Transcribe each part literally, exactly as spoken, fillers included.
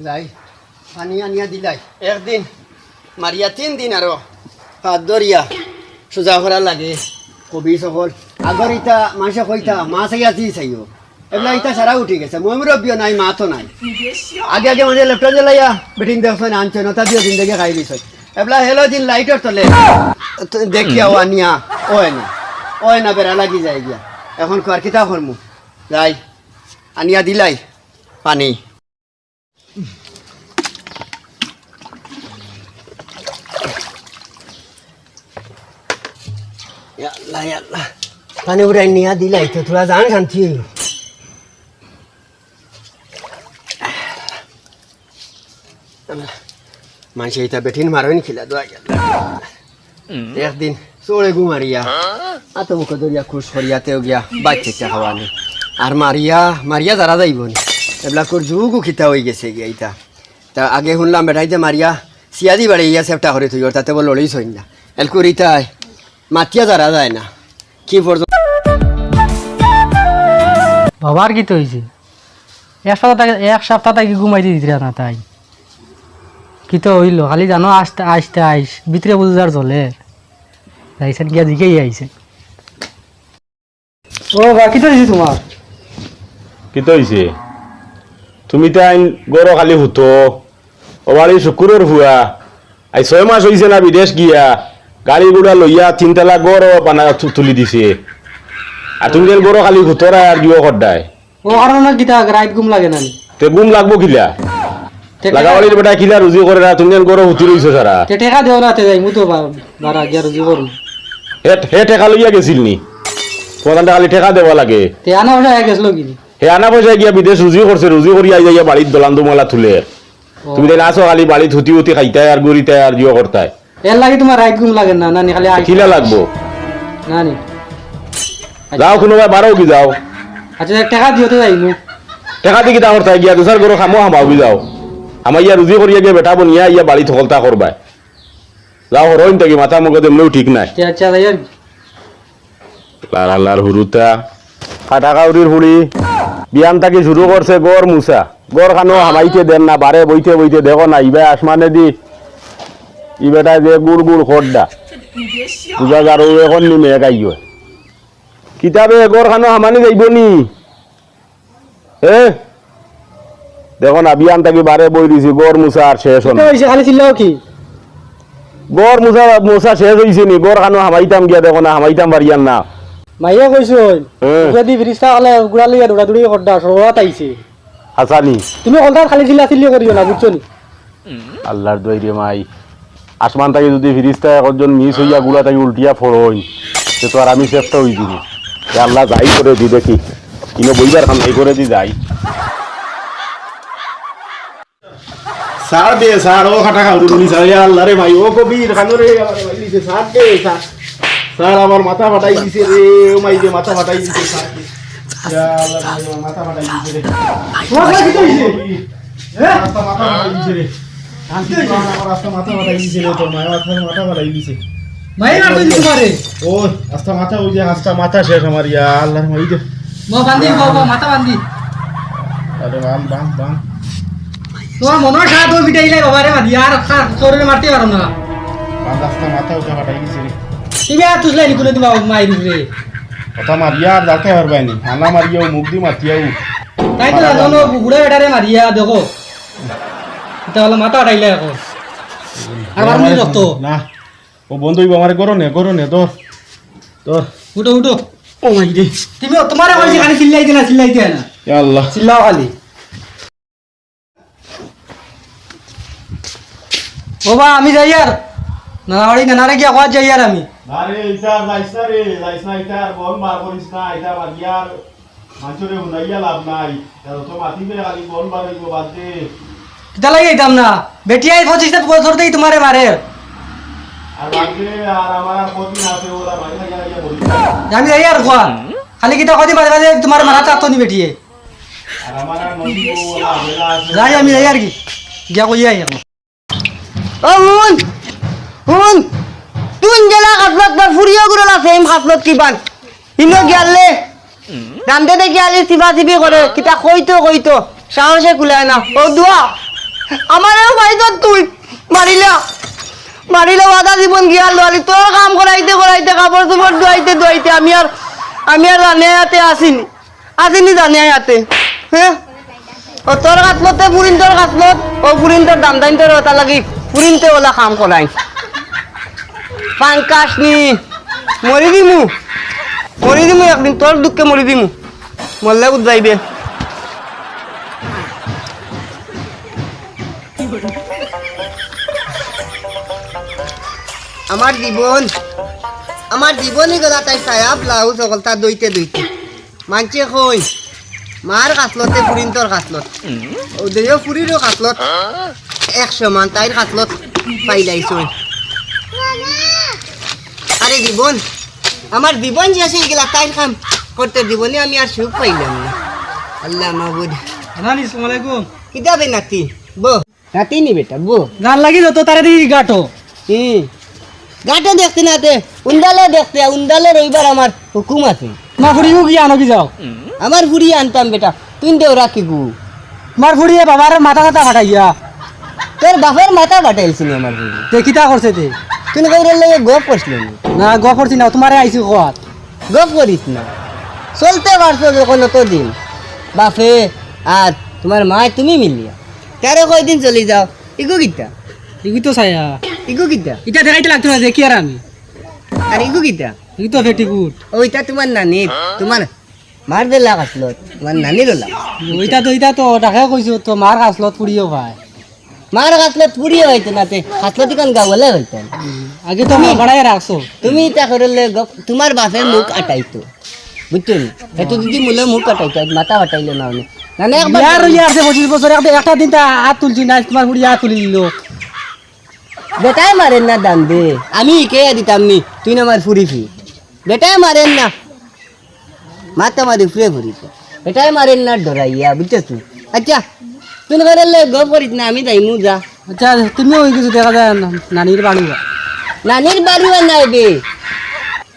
যাই, পানি আনিয়া দিলাই। একদিন মারিয়া তিন দিন আরো পাত ধরিয়া সুজা করা লাগে। কবি সকল আগর ইতা মানষে কইতা, "মা চাইয়া জি চাইও।" এবলা ইতা সারা উঠি গেছে, মই মুরব্বিও নাই, মা তো নাই। আগে আগে মানে লেপটন জ্বলাইয়া বেটিন দেখছইন, আনছইন, ওটা দিও জিন্দেগি খাই দিছইন। এবলা হেলো দিন লাইটর তলে তো দেখিয়া ও আনিয়া, ওয় না, ওয় না, বেড়া লাগি যায় গিয়া। এখন কর কিতা করমু? যাই, আনিয়া দিলাই পানি। ইয়া আল্লাহ, ইয়া আল্লাহ। পানি উড়াই নিয়া দিলাই তো, তোরা জান শান্তি অইল। মানষে ইতা বেটিন মারইন খিলা দোয়া গেল। একদিন চড়ে গু মারিয়া, আতো মুখো ধরিয়া খুশ করিয়া তেও গিয়া বাইচ্চা খাওয়ানি। আর মারিয়া, মারিয়া যারা যাইব নি। এবলা কর যুগও কিতা অই গেছে গিয়া ইতা। তা আগে হুনলাম বেটাইতে মারিয়া সিয়াদি বাড়ি ইয়া সেপটা করে তুই, তাতে বল লড়ি সইন না। এলকুর ইতায় মাতিয়া যারা যায় না। কি পর্যন্ত বাবার কিতা অইছে? এক সপ্তাহ থাকি, এক সপ্তাহ থাকি ঘুমাইতে দিতরা না তাই। কিতা অইল? খালি জানো আস্তে আস্তে আইস, ভিতরে বুঝার জ্বলের। যাইছেন গিয়া জিগাই আইছে। ও বা, কিতা অইছে তোমার? কিতা অইছে? তুমি তাইন ঘরো খালি হুতো। ও বাড়ি শুকুরর ফুয়া। আই ছয় মাস অইছে না বিদেশ গিয়া। গাড়ি গুড়া লইয়া তিনতলা ঘরও বানা তু-, তুলি দিছে। আর তুমি তাইন ঘরো খালি হুতরায় আর জুয়া কররায়। ও কারণে কিতা রাইত ঘুম লাগে না নি? তে ঘুম লাগবো কিলা? তে টেকা লাগাবাড়ির বেটা কিলা রুজি করে না, তুমি তাইন ঘরো হুতি রইছো সারা। তে টেকা দেও না, তে যাইমু তো বা-, বারা গিয়া রুজি করমু। হে, হে টেকা লইয়া গেছিল নি? তোমার তানরে খালি টেকা দেওয়া লাগে। তে আনা পয়সা গেছিল কি? হে আনা পয়সা গিয়া বিদেশ রুজি করছে, রুজি করিয়া আইয়া বাড়িত দলান দুমালা তুলে। ও। তুমি তাইন আছো খালি বাড়িত হুতি হুতি খাইতায় আর ঘুরিতায় আর জুয়া করতায়। এর লাগি তোমার রাইত ঘুম লাগে না, না নি? খালি আইস- কিলা লাগবো? না নি? যাও, কুনুবায় বারও কি যাও। আচ্ছা, এক টেকা দিও তো যাইমু। টেকা দি কিতা করতায় গিয়া? দুসার ঘরো কামো হামাও কি যাও। হামাইয়া রুজি করিয়া গিয়া বেটা বনিয়া আইয়া বাড়িত হকলতা করবায়। যাও, হরইন থাকি মাথা মুখো দেমলেও ঠিক নাই। তে আচ্ছা, যাই আর কি। লার হালার হুরুতা। ফাটা কাউরির ফুড়ি। বিয়ান থাকি শুরু করছে ঘর মুছা। ঘর খানো হামাইতে দেন না, বারে বইতে বইতে দেখো না, ইবায় আসমানে দি, ই বেটায় যে গুড় গুড় খোড্ডা। বুঝা যার ও এখন নি মেঘ আইও। কিতাবে ঘর খানো হামানি যাইব নি? এ? দেখো না, বিয়ান থাকি বারে বই দিছি, ঘর মুছা আর শেষ অয় না। কিতা অইছে, খালি চিল্লাও কি? ঘর মুছা, মুছা শেষ অইছে নি? ঘর খানো হামাইতাম গিয়া, দেখো না, হামাইতাম পারিয়ার না। মাইয়া কইছইন, হ্যাঁ। যদি ফিরিস্তা হকলে গুড়া লইয়া দৌড়াদৌড়ি করডা, সরবরাত আইছে। হাছানি। তুমি হকলতা খালি চিল্লাচিল্লি করিও না, বুঝছো নি? আল্লার দোয়াই রে মাই, আসমান থাকি যদি ফিরিস্তা একজন মিস অইয়া গুড়া থাকি উল্টিয়া ফড়ইন, তে তো আর আমি চেষ্টা অই দিবি। এ আল্লাহ যাই করে দি দেখি, ইনো বইবার খান যাই করে দি যাই। ছাড় দে, ছাড়, ও কাটা খাওয়া উনি ছাড়, ইয়া আল্লাহ রে ভাই, ও কবির, খানো রে, আমার ভাই, দিছে, ছাড় দে, ছাড়। ছাড়, আমার মাথা ফাটাই দিছে রে, ও মাই রে, মাথা ফাটাই দিছে, ছাড় দে। ইয়া আল্লাহ রে, আমার মাথা ফাটাই দিছে রে। ও ভাই, কি কইছে? হ্যাঁ? আস্তা মাথা ফাটাই দিছে রে। কি কইছে? আমার আস্তা মাথা ফাটাই দিছে রে, তোর মায়ের আস্তা মাথা ফাটাই দিছে। মায়ের আর কইছে তোমারে? ও, আস্তা মাথা, ওই যে আস্তা মাথা শেষ আমার, ইয়া আল্লাহর মাই রে। বাবা, বান্ধি, বাবা, মাথা বান্ধি। আরে বান, বান, বান। তোমার মনে হয় সারা দৌড় পিটাইলাই বাবা রে, মারি আর খা-, শরীরে মারতে পারো না। বান, আস্তা মাথা উঠা ফাটাই দিছে রে। তুমি আর তুসলাই নি কোনোদিন বাবা মায়ের উপরে। কথা মারিয়া আর যাতে পারবাই নি। হানা মারিয়াও, মুখ দি মাতিয়াও। তাই তো জানো না, বুড়া বেটারে মারিয়া দেখো। এটা হলো মাথা ফাটাইলে এখন। আর মারুনি রক্ত। না। ও বন্ধ অইব আমারে, গরো নে, গরো নে, ধর। ধর। উঠো, উঠো। ও মাই রে। তুমি তোমারে কইছি খালি চিল্লাইতে না, চিল্লাইতে না। ইয়া আল্লাহ। চিল্লাও খালি। ও বা, আমি যাই আর। নানা বাড়ি নানারে গিয়া কওয়া যাই আর আমি। না রে, ইতা যাইস না রে, যাইস না, ইতা আর বল মার করিস না, ইতা বাদ দিয়া আর মানষরে হুনাইয়া লাভ নাই। ইতা তো মাতিবে খালি বল বার অইব বাদ দে। কিতা লাগি আইতাম না? বেটিয়ে পঁচিশটা বছর দেই তোমারে মারে। আর বাদ দে, আর আমার আর কদিন আছে, ওরা বাড়ি খাইয়া খাইয়া মরিস না। আমি যাই আর কোয়া। খালি কিতা কদিন বাদে বাদে তোমারে মারা চাতো নি বেটিয়ে। আর আমার আর নদী বউ ওলা আবেলা আছে। যাই আমি যাই আর কি। গিয়া কইয়া আই এখন। ও হুন, হুন, তুই গেলা কাতলত তোর ফুরিও গুরলা সেম কাতলত কি বান। ইনো গিয়ালে। রান্দে দেখি আলি চিবা চিবি করে, কিতা কইতো কইতো, সাহসে কুলায় না। ও দুয়া। আমারেও পাইছত তুই, মারিলা, মারিলা, বাদা জীবন গিয়া লওয়ালি। তোর কাম করাইতে করাইতে, কাপড় চোপড় ধুয়াইতে ধুয়াইতে আমি আর, আমি আর জানে আতে আসিনি, আসিনি জানে আতে। হ্যাঁ, ও তোর গাছলতে পুরিন, তোর গাছলত, ও পুরিন তোর দাম দাইন তোর ওটা লাগি, পুরিনতে ওলা কাম করাই। পাঙ্কাশ নি, মরি দিমু, মরি দিমু একদিন, তোর দুঃখে মরি দিমু। মরলে বুঝাইবে। আমার জীবন, আমার জীবনই গেলা তাই সায়া ব্লাউজ হকলতা দইতে দইতে। মানছে কই, মার কাছলতে পুরিন্তর কাছলত। ও দেও পুরিরও কাছলত। এক সমান তাইর কাছলত পাইলাইছই। আরে জীবন, আমার জীবন শেষ হয়ে গেলা, তাইর কাম করতে জীবনে আমি আর সুখ পাইলাম না। আল্লাহ মাবুদ। নানি, আসসালামু আলাইকুম। কিতাবে নাতি, বো। নাতি নি বেটা, বো। গান লাগি যত তারে দি গাটো। হুম। গাটো দেখতে না তে, উন্দালে দেখতে, উন্দালে রবিবার আমার হুকুম আছে। মা ফুড়ি গু গিয়া আনো কি যাও? আমার ফুড়ি আনতাম বেটা, তুই দেও রাখি গু। মার ফুড়িয়ে বাবার মাথা কথা ফাটাইয়া। তোর বাপের মাথা ফাটাইলছি নি আমার ফুড়ি? তে কিতা করছে তে? তুই কৌরর লগে গপ করছিল নি? না, গপ করছি না, তোমারে আইছি কত। গপ করিস না। চলতে পারছো যখন অতদিন। বাপে আর তোমার মায় তুমি মিলিয়া। তেরো কয়দিন চলি যাও। ইগু কিতা? ইগু তো ছায়া। ইগু কিতা? ইটা দেখাইতে লাগতো না, দেখি আর আমি। আর ইগু কিতা? ইগু তো পেটিকুট। ও, ইটা তোমার নানির। তোমার মার যে লাখ আসলো, তোমার নানিরও লাখ। ওইটা তো, ইটা তো, তাকে কইছো তো, মার কাছলত পুড়িও ভাই। মার কাছলত পুড়িও হইতো না, তে কাছলত ইখান গাওয়ালে হইতো না। আগে তো তুমি বাড়াই রাখছো। তুমি ইটা করলে গ-, তোমার বাপের মুখ আটাইতো, বুঝছো নি? এত যদি মুলে মুখ আটাইতো, আজ মাথা আটাইলে না হলে। না, না, একবার ইয়ার, ইয়ার যে পঁচিশ বছর, একটা, একটা দিন তা হাত তুলছি না, তোমার ফুড়ি হাত তুলি দিল। বেটায় মারের না দাম দে, আমি কে দিতাম নি, তুই না আমার ফুড়ি ফি। বেটায় মারের না। মাথা মারি ফুরে ফুরিছে। এটাই মারের না ডরাইয়া, বুঝছস তুই? আচ্ছা, তুই ঘরে লে গপ করিস না, আমি যাইমু যা। আচ্ছা, তুমিও হয়ে গেছো দেখা যায় না, নানির বাড়ি বা। নানির বাড়ি বা নাই বে।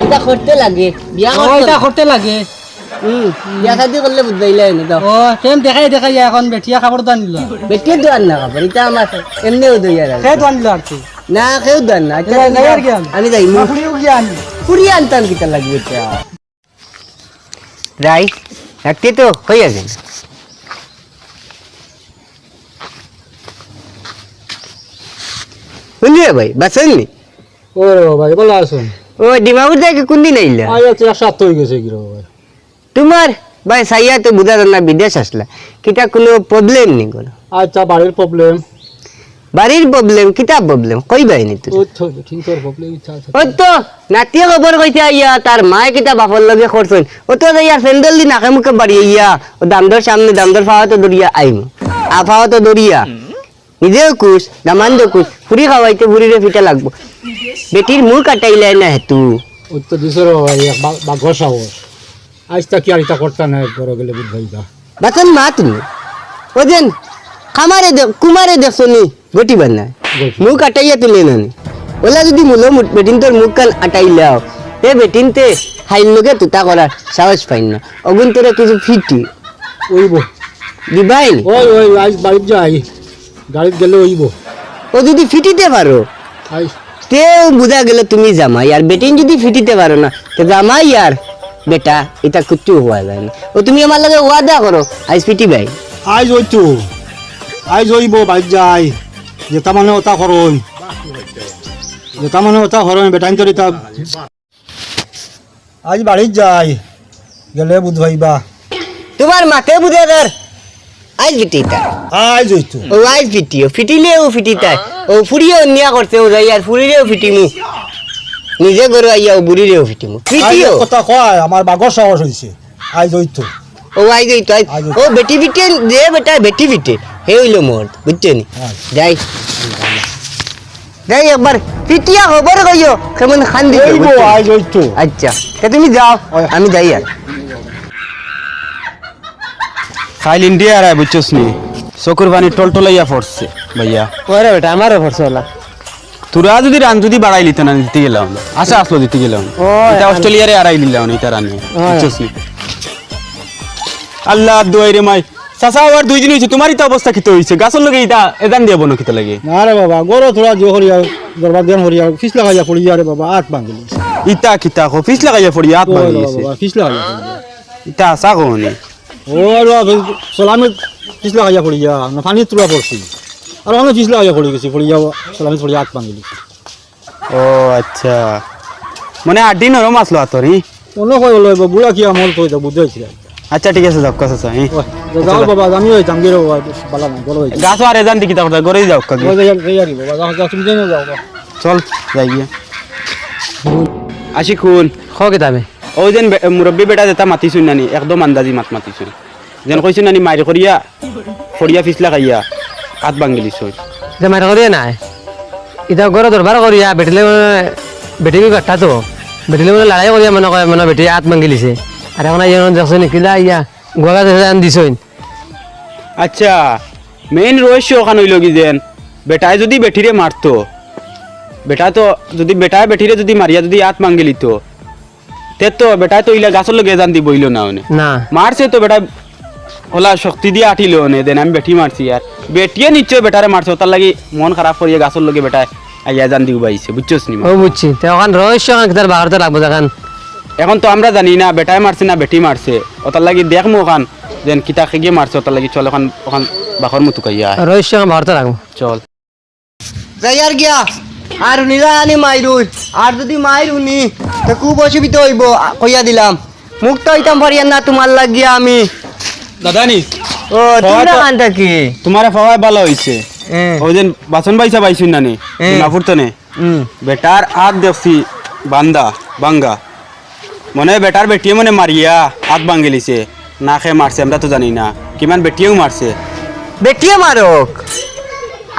এটা করতে লাগে, বিয়া ও, করতে এটা লাগে। করতে লাগে। হুম, বিয়া শাদি করলে বুঝবাইলাই না তো। ও, প্রেম দেখাই দেখাই এখন বেটিয়া কাপড় দান নিল। বেটিয়ে দোয়ার না কাপড়, এটা আমার এমনিও দইয়া রাখে। সে দান নিল আর কি। না, কেউ দান না। আচ্ছা, এবার আমি নেই আর যাই-, কি আমি? আমি যাইমু। না, ফুড়িও গিয়া আনি। ফুড়ি আনতাম কিতা লাগবে এটা? রাই, রাখতে তো হয়ে গেল। বুঝলি রে ভাই, বাঁচেননি? ও রে ভাই, ভালো আছেন? ও, ডিমাপুর থেকে কোন দিন আইলা? আজ হচ্ছে এক সপ্তাহ হয়ে গেছে কি রে ভাই? তোমার ভাই সাইয়া তো বুঝা যার না, বিদেশ আসলা, কিতা কোনো problem নি কোনো? আচ্ছা, বাড়ির problem। বাড়ির problem, কিতা problem? কইবায় নি তুই? ওই তো, ঠিক তোর problem ইচ্ছা আছে। ওই তো, নাতিয়ে খবর কইতে আইয়া, তার মায়ে কিতা বাপর লগে করছইন। ও তো যাইয়া স্যান্ডেল দি নাকে মুখে বাড়ি আইয়া, ও দামদর সামনে দামদর ফাওয়া তো দরিয়া আইমু। আ ফাওয়া তো দরিয়া। নিজেও খুশ, দামান্দ খুশ, ফুরি খাওয়াইতে ফুরিরে ফিটা লাগবো। বেটির মুখ আটাইলে না হেতু। ওই তো দিছে রে ভাই, এক বা-, বাঘ সাহস। আজ তা কি আর ইতা করতা না, বড় গেলে বুঝ ভাইবা। বাতন মা তুমি। ওজন খামারে দে-, কুমারে দেখছো নি? গটি বান্না। গটি। মুখ আটাইয়া তুলে না নি। ওলা যদি মুলো মুট-, বেটিন তোর মুখ কান আটাইলাও, এ বেটিন তে হাইল লগে তুতা করার সাহস পাইন না। অগুন তোরে কিছু ফিটি। ওইব। দিবাইন? ওই, ওই, আজ বাড়িত যাই। গাড়িত গেলে ওইব। ও যদি ফিটিতে পারো, আই। তেও বুঝা গেল তুমি জামাই, আর বেটিন যদি ফিটিতে পারো না, তো জামাই আর বেটা, এটা কিচ্ছু হওয়া যায় না। ও তুমি আমার লগে ওয়াদা করো, আজ ফিটিবায়। আজ ওই তো, আজ ওইব, বাড়িত যাই, যেটা মানে ওটা করো, যেটা মানে ওটা করো, বেটাইন তোর এটা আজ বাড়িত যাই, গেলে বুঝ পাইবা। তোমার মাতে বুঝে ধর, আইজ ফিটিতা। আইজ ওই তো। ও আইজ ফিটিও, ফিটিলেও ফিটিতায়। ও ফুড়িয়ে অন্যায় করছে, ও যাই আর ফুড়িলেও ফিটিমু। নিজে ঘরে আইয়া ও বুড়িরেও ফিটিমু। আইজ ফিটিও। কথা কয়, আমার বাঘর সাহস হইছে। আইজ ওই তো। ও আইজ ওই তো, আইজ। আইজ ওই তো। ও বেটি ফিটে, যে বেটা বেটি ফিটে, হে হইল মর্দ, বুঝছো নি? আইজ। যাই। যাই একবার পিটিয়া খবর কইও, কেমন খান দিবে, ওই গো, বুঝছো? আইজ ওই তো। আচ্ছা, তা তুমি যাও, ওই। আমি যাই আর। খাইল ইন্ডিয়া আর বুঝছস নি? চকুর পানি টলটলাইয়া পড়ছে, ভাইয়া। ওরে বেটা, আমারও পড়ছে ওলা। তোরা যদি রান যদি বাড়াই লিতে না দিতে গেলাম, আশা আসলো দিতে গেলাম। ও, এটা আর অস্ট্রেলিয়ারে আড়াই দিলাম, এটা রানে। ও। বুঝছস নি? আল্লাহ দোয়াই রে মাই। চাচা, আবার দুই দিন অইছে, তুমার ইতা অবস্থা কিতা অইছে? গাছর লগে ইতা এজান দিয়া বনো কিতা লাগে? না রে বাবা, গরো থুড়া জো করিয়া, দরবার দেন করিয়া, ফিস লাগাইয়া পড়িয়া রে বাবা, আত ভাঙ্গিলিছি। ইতা কিতা কও, ফিস লাগাইয়া পড়িয়া আত ভাঙ্গিলিছে? বাবা, ফিস লাগাইয়া পড়িয়া। ইতা হাছা কও নি? ও, আর বাবা, সলামে ফিস লাগাইয়া পড়িয়া, না পানিত থুড়া পড়ছি। আর অনো ফিস লাগাইয়া পড়ি গেছি, পড়িয়া সলামে পড়িয়া আত ভাঙ্গিলিছি। ও আচ্ছা, মানে আড্ডি নরম আছলো আতর, ই? মনো কয় অইলো, এবার বুড়া কি আমল কই দা বুঝাইছি। আচ্ছা, ঠিক আছে, যাও, কাছে যাও, ই? ওই, যাও, যাও বাবা, আমি ওই জামগির বাবা, বালা নাই, বলো ওই। গাছ আর এজান দিকে তাকো, ঘরে যাও, কাকি। ওই, যাই, যাই, যাই, বাবা, যাও, যাও, তুমি যাই না, যাও, যাও। চল, যাই গিয়া। আশিক হুন। খ কিতাবে? ওই যেন বে-, মুরব্বি বেটা যেটা মাতিছুন নানি, একদম আন্দাজি মাত মাতিছুন। যেন কইছুন নানি মাইর করিয়া, ফড়িয়া ফিসলা খাইয়া, আত ভাঙ্গিলিছুন। যে মাইর করিয়া নাই। ইতা গরো দরবার করিয়া, বেটিলে মানে, বেটি বি গাট্টা তো। বেটিলে মানে লড়াই করিয়া মনে কয়, মনে বেটি আত ভাঙ্গিলিছে। আর এখন আইয়া দেখছুন, কিলা আইয়া, গুয়া গাছ আন দিছুন। আচ্ছা, মেইন রহস্য ওখান অইলো কি যেন, বেটায় যুদি বেটিরে মারতো, বেটা তো যুদি বেটায় বেটিরে যুদি মারিয়া যুদি আত ভাঙ্গিলিতো, তে তো বেটায় তো ইলা গাছর লগে এজান দি বইলো না অনে। না। মারছে তো বেটায় অলা শক্তি দিয়া আটিলো অনে, দেন আমি বেটি মারছি আর। বেটিয়ে নিশ্চয় বেটারে মারছে, অতার লাগি মন খারাপ করিয়া গাছর লগে বেটায় আইয়া এজান দি উবাইছে, বুঝছস নি? ও বুঝছি। তে ওখান রহস্য ওখান কিতার বারতে লাগবো যেখান। এখন তো আমরা জানি না বেটায় মারছে না বেটি মারছে, অতার লাগি দেখমু ওখান যেন কিতা খেগে মারছে, অতার লাগি চল ওখান, ওখান বাখর মতো খাইয়া আয়। রহস্য ওখান বারতে লাগবো। চল। যাইয়ার গিয়া, আর হুনিলা আনি মাইরুই, আর যুদি মাইর হুনি, তে খুব অসুবিধা অইবো, আ, কইয়া দিলাম। মুক্ত অইতাম পারিয়ার না তুমার লাগিয়া আমি। দাদা নি? ও, তুমি পাওয়া না তো কান থাকি? তুমারে পাওয়ায় বালা অইছে। হ্যাঁ। ওই দিন বাসন বাইছা পাইছুন না নি? হ্যাঁ। ডিমাপুর তনে। হুম। বেটার আত দেখছি বান্দা, বাঙ্গা। মনে অয় বেটার বেটিয়ে মনে মারিয়া আত ভাঙ্গিলিছে। না কে মারছে, আমরা তো জানি না। কিমান বেটিয়েও মারছে। বেটিয়ে মারক,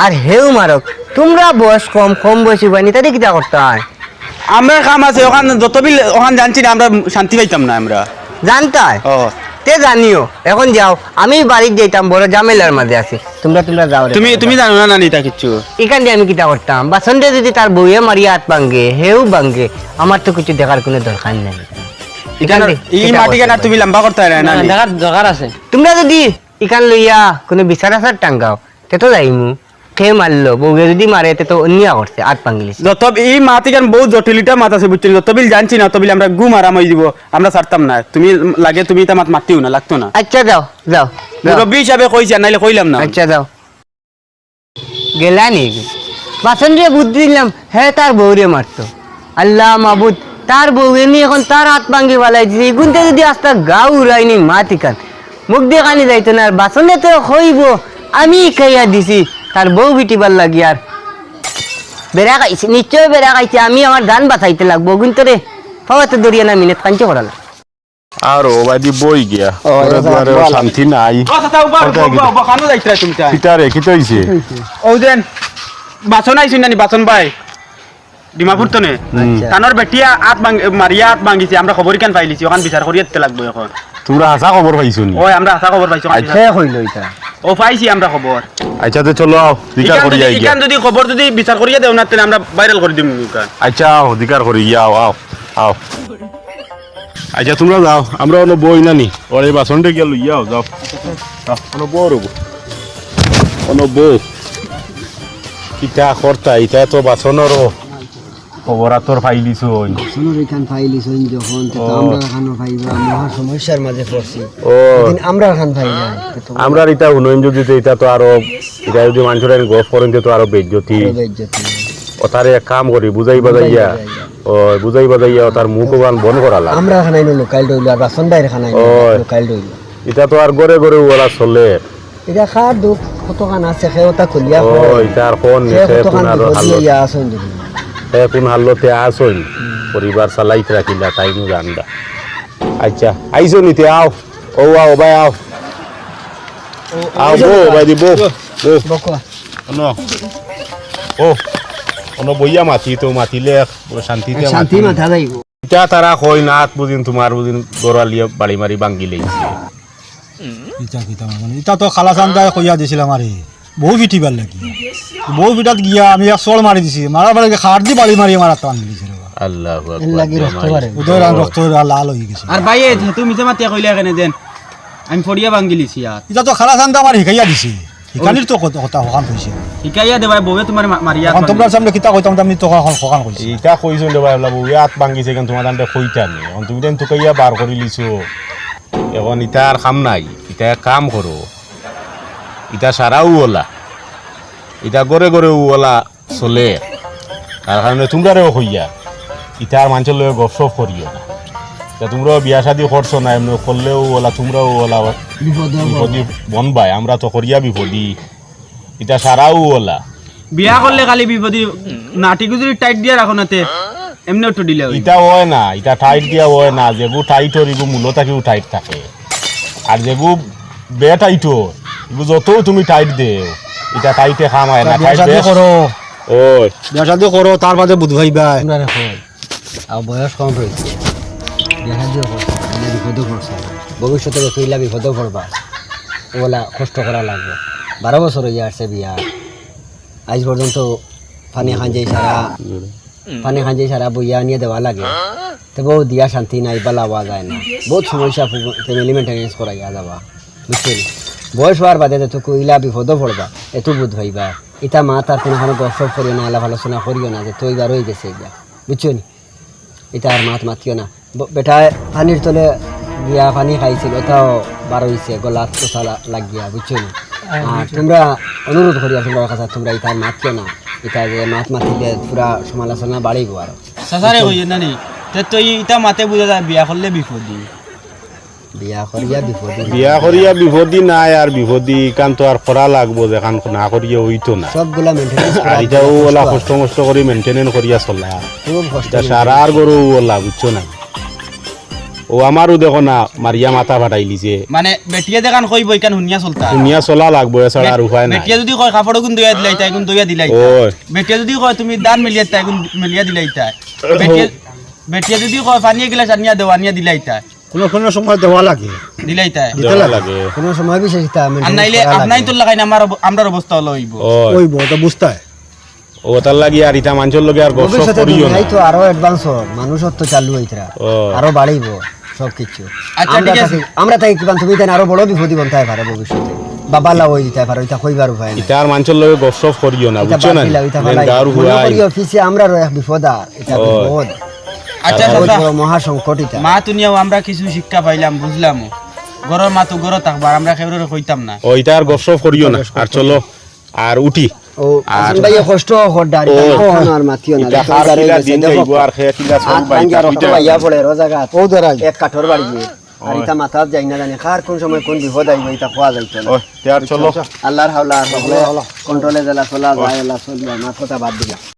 আর হেউ মারক। তুমরা বয়স কম, কম বয়সী বানি, তাতে কিতা করতায়? আমরার কাম আছে, ওখান যত বিল ওখান জানছি না, আমরা শান্তি পাইতাম না আমরা। জানতায়? ও। তে জানিও, এখন যাও, আমি বাড়িত যাইতাম, বড় ঝামেলার মাঝে আছি। তুমরা, তুমরা যাও রে। তুমি, তুমি জানো না, না, নিতা কিচ্ছু। ইখান দি আমি কিতা করতাম? বাসনরে যুদি তার বউয়ে মারিয়া আত ভাঙ্গে, হেউ ভাঙ্গে, আমার তো কিচ্ছু দেখার কুনু দরকার নাই। ইখান, ইখান দি এই কিতা মাটি করতাম? কেনার তুমি লম্বা করতায় না, না, না, নি? দেখার দরকার আছে। তুমরা যুদি ইখান লইয়া কুনু বিচার আচার টাঙ্গাও, তে তো যাইমু। কে মারলো? বউয়ে যুদি মারে, তে তো অন্যায় করছে, আত ভাঙ্গিলিছে। যত ই মাত ইখান বউত জটিল, ইটা মাত আছে, বুঝছো? যত বিল জানছি না, অত বিল আমরা গুম আরাম অই দিব, আমরা ছাড়তাম না। তুমি লাগে তুমি ইটা মাত মাতিও না, লাগতো না। আচ্ছা, যাও, যাও, যাও। মুরব্বি হিসাবে কইছি, আর নাইলে কইলাম না। আচ্ছা, যাও। গেলা নি? বাসনরে বুদ্ধি দিলাম, হে তার বউরে মারতো। আল্লাহ মাবুদ, তার বউয়ে নি এখন তার আত ভাঙ্গি ফালাই দিছে। ইগুনতে যুদি আস্তা গাউ উড়াইনি মাত ইখান, মুখ দিয়া খানি যাইতো না। আর বাসনে তো কইবো, আমি খাইয়া দিছি, তার বউ পিটিবার লাগি আর। বেড়া খাইছে, নিশ্চয় বেড়া খাইছে, আমি আমার জান বাঁচাইতে লাগবো। ইগুনতরে পাওয়াতে ধরিয়া না মিনিট কাঞ্চি করালা। আর ও বাদি বই গিয়া। ও, ওরে এবার দুয়ারে ও বল। শান্তি নাই। ও, চাচা, উবা, উবা, উবা, উবা, কানো যাইতরা তুমি তাই? কিতা রে, কিতা অইছে? ও যেন, বাসন আইছুন নানি, বাসন ভাই। ডিমাপুর তনে। হুম। আচ্ছা। তানর বেটিয়ে আত ভাং-, মারিয়া আত ভাঙ্গিছে, আমরা খবর ইখান পাইলিছি, ওখান বিচার করিয়া দিতে লাগবো এখন। তুমরা হাছা খবর পাইছো নি? ওই, আমরা হাছা খবর পাইছি, ওখান বিচার। কে কইলো ইটা? ও, পাইছি আমরা খবর। আচ্ছা, তে চলো আও, বিচার ইখান করি যুদি, আই গিয়া। ইখান যুদি খবর যুদি বিচার করিয়া দেও না, তাইলে আমরা viral করি দিমু ইখান। আচ্ছা, আও, বিচার করি গিয়া, আও, আও, আও। আচ্ছা, তুমরা যাও, আমরা অনো বই নানি, ওর এই বাসনটা গিয়া লইয়া আও, যাও। যাও, অনো বও রবো। অনো বও। কিতা করতা, ইটা তো বাসনরও খবর আতর পাইলিছইন। বাসনর ইখান পাইলিছইন যখন, তে তো ও। আমরা এখানো পাইবা, মহা সমস্যার মাঝে পড়ছি। ও। লেকিন আমরা এখান পাইবা, তে তো আমরার ইটা হুনইন যদি, তে ইটা তো আরো, ইটা যদি মানুষর আইন গফ করেন, তে তো আরো বেইজ্জতি। আরো বেইজ্জতি। ও তারে এক কাম করি, বুঝাই বুঝাই বাজাইয়া। বাজাইয়া। ও, বুঝাই বাজাইয়া, ও তার মুখ ওখান বন্ধ করা লাগে। আমরা এখানে আইনো লোকাল ডইল, আর বাসন ভাইর এখানে আইনো ও। লোকাল ডইল। ইটা তো আর ঘরে ঘরে ওলা চলে। ইটা কার দুখ, কতখান আছে, কে ওটা খুলিয়া ও, কয়। ইটা আর কোন সে নিছে, কতখান কোন আরো বিপদ হালত। লইয়া আছইন দেখি। হে কোন হালতে আছইন? হুম। পরিবার চালাইতরা কিলা, তাইন জানবা। আচ্ছা, আইছো নিতে, আও। ও আও, ভাই, আও। ও, আও, আইছো বও, না? ভাই দি, বও, বও। বকো। অনো। ও, অনো বইয়া মাতি তো, মাতিলে এক বড় শান্তিতে শান্তি মাতি। মাথা যাইব। ইটা তারা কই না, আত বুঝিন, তোমার বুঝিন, গড়ালিয়ে বাড়ি মারি ভাঙ্গি লইছে। ইটা কিতা মানে? ইটা তো খালাসান দায় কইয়া দিছিলাম আরে। বউ পিটিবার লাগি। বউ পিটাত গিয়া আমি এক চড় মারি দিছি। মারার বাড়ি খাট দি বাড়ি মারি মারাত টান দিছি রে বাবা। আল্লাহু আকবার। এর লাগি রক্ত বাড়ে। উদয় রান রক্ত লাল হয়ে গেছে। আর ভাই, এই তুমি মিছা মাতিয়া কইলে এখানে দেন। আমি পড়িয়া ভাঙ্গিলিছি আর। ইটা তো খালা চান্দা আমার হিকাইয়া দিছে। হিকানির তো কথা, কথা হখান কইছে। হিকাইয়া দে ভাই, বউয়ে তুমারে মা-, মারিয়া অখন তুমরার সামনে কিতা কইতাম, আমি তো হখান, হখান কইছি। ইটা কইছইন রে ভাই, বউয়ে আত ভাঙ্গিছে, অখন তুমার তানরে কইতা নি। অখন তুমি তাইন তুকাইয়া বার করিলিছো। অখন ইতা আর কাম নাই। ইতা এক কাম করো। ইতা সারাউ অলা। ইতা ঘরে ঘরেউ অলা। চলে। তার কারণে তুমরারেও কইয়ার, ইতা আর মানষর লগে গপসপ করিও না। ইতা তুমরাও বিয়া শাদি করছো না, এমনে করলেও অলা, তুমরাও অলা বিপদে বিপদি বনবায়, আমরা তো করিয়া বিপদি। ইতা সারাউ অলা। বিয়া করলে খালি বিপদি, নাটিগু যুদি টাইট দিয়া রাখো না তে, এমনেও তো ঢিলা অইবো। ইতা অয় না, ইতা টাইট দিয়া অয় না, যেগু টাইট অর, ইগু মূল থাকিউ টাইট থাকে। আর যেগু বে টাইট অর, ইগু যতউ তুমি টাইট দেও, ইতা টাইটে কাম অয় না, বিয়া টাইট শাদি বেশ। করো। ওই। বিয়া শাদি করো, তার বাদে বুঝবায়। তুমরারে কই, আর বয়স কম রইছে। বিয়া শাদিও করছো, মানে বিপদো পড়ছো। ভবিষ্যতে যতইলা বিপদো পড়বা, অলা কষ্ট করা লাগবো। বারো বছর অইয়া আরছে বিয়া, আইজ পর্যন্ত পানি খাঞ্জাই সারা, পানি খাঞ্জাই সারা বইয়া আনিয়া দেওয়া লাগে। তে বউ দিয়া শান্তি নাই, বালা অওয়া যায় না। বউত সমস্যা ফু-, family maintenance করাইয়া যাবা। বুঝছো নি? বয়স অওয়ার বাদে যতটুকু ইলা বিপদো পড়বা, এতু বুঝ পাইবা। ইতা মাত আর কুনুখানো গপসপ করিও না, আলাপ আলোচনা করিও না, যে তুই বার অইগেছে ইলা। বুঝছো নি? ইতা আর মাত মাতিও না। ব-, বেটায় পানির তলে গিয়া পানি খাইছিল, অতাও বার অইছে, গলাত কথা লা-, লাগিয়া, বুঝছো নি? আর তুমরা অনুরোধ করিয়ার তুমরার কাছে, তুমরা ইতা আর মাতিও না। ইতা যে মাত মাতিলে পুরা সমালোচনা বাড়িবো আরো। চাচারে কইও না নি? তে তো ই-, ইতা মাতে বুঝা যায় বিয়া করলে বিপদি। বিয়া করিয়া বিপদি না। বিয়া করিয়া বিপদি নায় আর বিপদি, ইখান তো আর করা লাগবো, যেখান না করিয়া অইতো না। সবগুলা maintenance করা আর ইতা লাগবো, অউ অলা কষ্ট। কষ্ট মষ্ট করি maintenance করিয়া চলা। খুব কষ্ট ইতা maintain। সারার ঘরো অউ অলা, বুঝছো না? অউ আমারও দেখো না, মারিয়া মাথা ফাটাইলিছে। মানে, বেটিয়ে যেখান কইবো, ইখান হুনিয়া চলতা। হুনিয়া চলা লাগবো, এছাড়া আর বে-, উপায় নাই। বেটিয়ে যুদি কয়, "কাপড় অগুন ধইয়া দিলাইতা", ইগুন ধইয়া দিলাইতা। ওই। বেটিয়ে যুদি কয়, "তুমি ধান মিলিয়াইতা", ইগুন মিলিয়া দিলাইতা। বেটিয়ে, বেটিয়ে যুদি কয়, "পানি এক গিলাস আনিয়া দেও", আনিয়া দিলাইতা। কুনু কুনু সময় দেওয়া লাগে। দিলাইতা। দিতে দেওয়া লাগে। লাগে। কুনু সময় বিশেষ ইতা আর maintain নাইলে করা লাগে। আপনাই তো লাগাই না, আমার অব-, আমরার অবস্থা অলা অইবো। ওই। অইবো, তো বুঝতায়। অউ, অতার লাগি আর ইতা মানষর লগে আর গপসপ ভবিষ্যতে করিও না। দুনিয়ায় তো আরো advance অর, মানুষ অত চালু অইতরা, ও। আরো বাড়িবো সব কিছু। আচ্ছা, আমরা ঠিক আছে। থাকি, আমরা থাকি কিমান তুমি তাইন আরো বড় বিপদি বনতায় পারে ভবিষ্যতে। বাবা লাও অই দিতায় পারে, ইতা কইবার উপায় নাই। ইতা আর মানষর লগে গপসপ করিও না, ইতা বুঝছো বাদ না? দিলাও, ইতা লেন ফালাই। গাঁওর মনে হুয়াই। করিও পিছে আমরা রই এক বিপদ আর, ইতা ও। বিপদ। আচ্ছা, আর চাচা। বড় মহা সংকট ইতা। মাত হুনিয়াও আমরা কিছু শিক্ষা পাইলাম, বুঝলামও। ঘরর মাত তো ঘরো থাকবা, আমরা কেউরে কইতাম না। ও, ইতা আর গপসপ করিও না, আর চলো। আর উঠি। ও, আর হাসান ভাই, কষ্ট অর, ডাড়ি ও। কানো আর মাতিও না, ইতা দেখো, কার উদারে কিলা গেছে, দিন দেখো। যাইবো, আর কে কিলা চলবো, আর ভাঙ্গিয়া ইতা রক্ত কইতা বাইয়া পারো। পড়ে, রোজা ঘাট। ও, দাঁড়াই। এক কাঠর বাড়ি গিয়া। আর ও। ইতা মাথাত যাই না জানি, কার কোন সময় কোন বিপদ আইবো, ইতা কওয়া যাইতো না। ও, তে আর চলো। আল্লাহর হাওলা আর হাওলা। Control-এ যেলা চলা যায়, আল্লাহ চলবে, মাত কথা বাদ দিলাম।